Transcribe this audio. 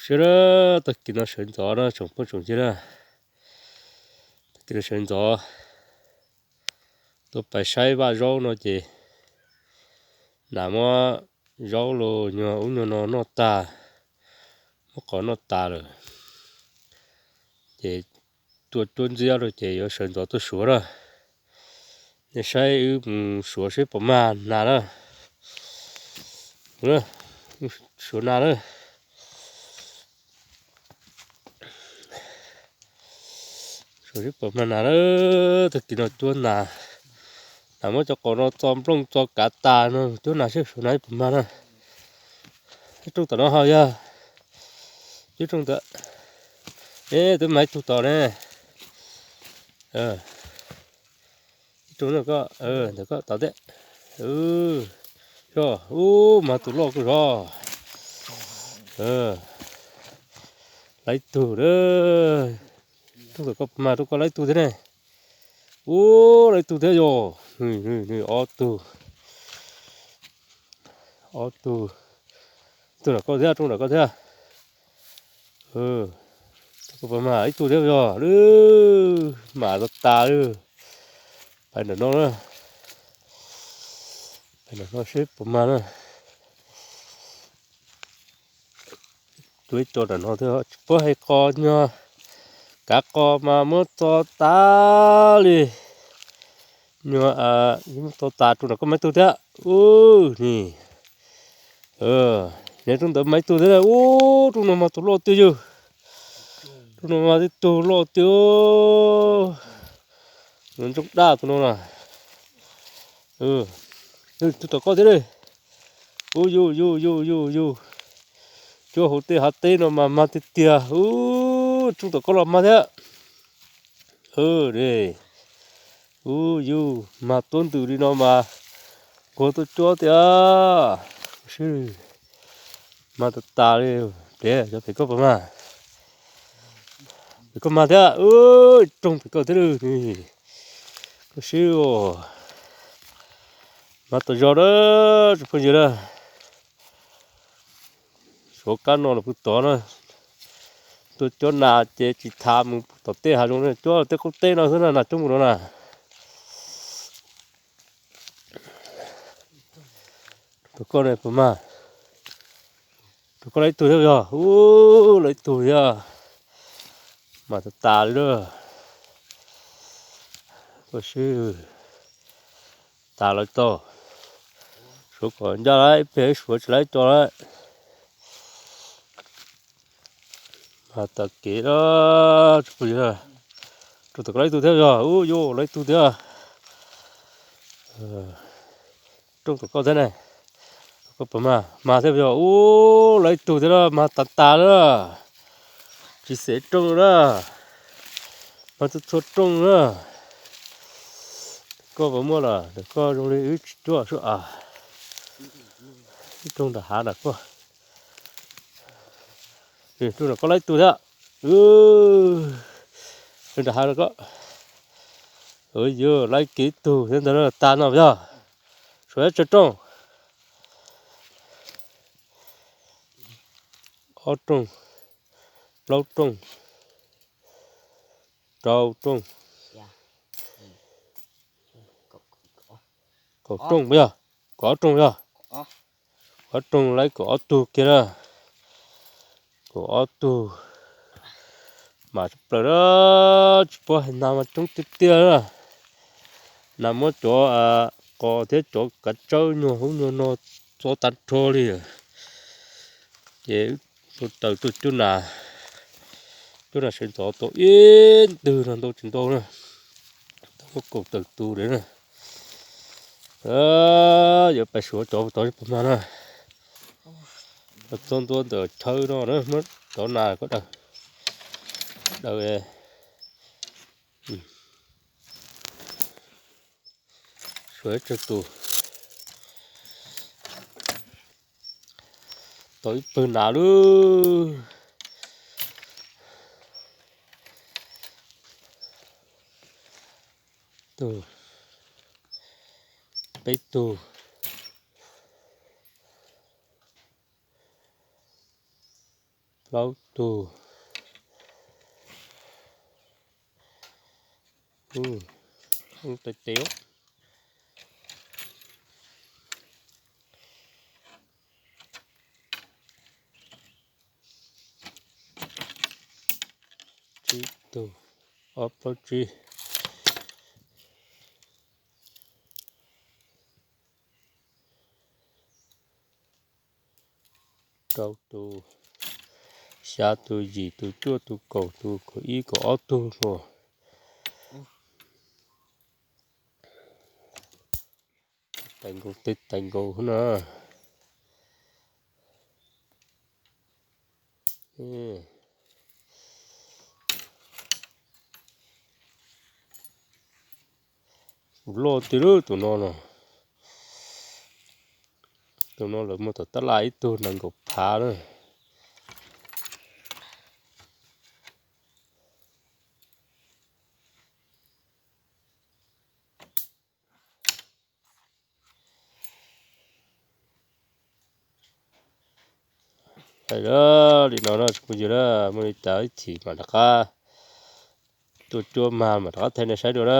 Sawv na, tag kis no sawv ntxov na tsoom phooj tsoom ywg na, tag kis no sawv ntxov tuaj pais saib vaj zaub no ces nas muab zaub los nyuag ub nyuag no noj tag, muab qos noj tas lawm ces tuaj cuab ntxiab rau ces yuav sawv ntxov tuaj suav na. Nej saib wb mus suav seb puas mag nas na. Suav nas na. Suav seb puas mag nas na. Tag kis no cuab nas, nas muab cov qos no txo nplooj txo kav tas no cuab nas seb suav nas puas mag na. Rooj tom no ho yog, cuab rooj tom, twb mag ib tug tod ne. Ib rooj ntawm koj, ntawm koj tod thiab. Yog, ub, mag tus loj kawg zog. Laib tug na. Rooj tom koj puas mag, rooj koj laib tug thiab ne. Ub, laib tug thiab yog. Nws ob tug, ob tug. Ib tug nram koj thiab, rooj nram koj thiab. Koj puas mag ib tug thiab yog. Mam tas tas li. Pais nram no na, pais nram no seb puas mag na. Cuab ib co nram no thiab, tsis paub hais qos nyuag, kav qos mas muab txo tas li. Nyuag, muab txo tas, rooj nram koj mag ib tug thiab. Ub, ni, rooj ntawd mag ib tug thiab. Ub, rooj no mag tus loj tiag yog. Rooj no mag tib tug loj tiag. Ntsoog daj tus no na. Tus tom koj thiab li. Ub, yug yug yug yug yug. Cuab hauv tej hav teb no mas mag tiag tiag. Ub, rooj tom koj los mag thiab. Ub, yug mag tuab ntws li no mas nquag tuaj cuab tiag. Mag tas tas li. Pem, cov pem koj puas mag? Pem koj mag thiab. Rooj pem koj thiab li. Koj sib, mag tas zog na, tsoom phooj ywg na. Suav kab no los pw tod na. Tuaj cuab nas ces tsis tas mus tom tej hav zoov, cuab tej qub teb no xwb na, nas coob mus no na. Tus koj ne puas mag? Tus koj laib tug thiab yog? Ub, laib tug thiab. Mag tas tas li lawm. Koj sib, tas lawm tau. Suav kom ncaj lawm, ib pliag suav tsis laib co lawm. Mag tas kev lawm. Rooj tom koj laib tug thiab yog? Ub, yog laib tug thiab. Rooj tom koj thiab ne. Koj puas mag? Mag thiab yog? Ub, laib tug thiab lawm, mag tas tas lawm. Tsis xev rooj na. Mag txhua txhua rooj na. Koj puas muaj lawm? Koj zoo li wb tsis cuab sub as. Ib rooj nram hav nram koj. Rooj nram koj laib tug thiab. Nram hav nram koj. Yog laib kev tug thiab ntag, tas no yog. Suav tsawg rooj? Ob rooj, plaub rooj, rau rooj, kaum rooj yog? Kaum ob rooj yog? Kaum ob rooj laib kaum ob tug kiag na. Kaum ob tug. Mas tshaj plaws na, tsis paub hais nas mas coob tiag tiag na. Nas muab cov qos thiab cov kav tsawb nyuag hauv nyuag no txo tag nrho li. Ces tau taws tuaj cuab nas, cuab nas sawv ntxov tau ib ntwg no ntau tsis ntau na. Tau muab kaum tawm tus li na. Yuav pais suav cov tod puas mag na. Txog ntua ntawm chaw no na, muab cov nas ko daws, daws, suav tsawg tus. Tau ib pawg nas lub. Tug, peb tug, Plaub tug. Tes tes. Tsib tug, ob plaub tsib. Rau tus, xya tus, yim tus, cuaj tus, kaum tus, kaum ib, kaum ob tug no. Tais nkaus tej tais nkaus na. Kuv loj tiag lub tus no no. Tus no lawv muag tom tab laj ib tug nees nkaum phav na. Li no no tsis phooj ywg na, muaj li cas ib chim mam rov qab tuaj cuab mag mam rov qab thaij nej saib dua na.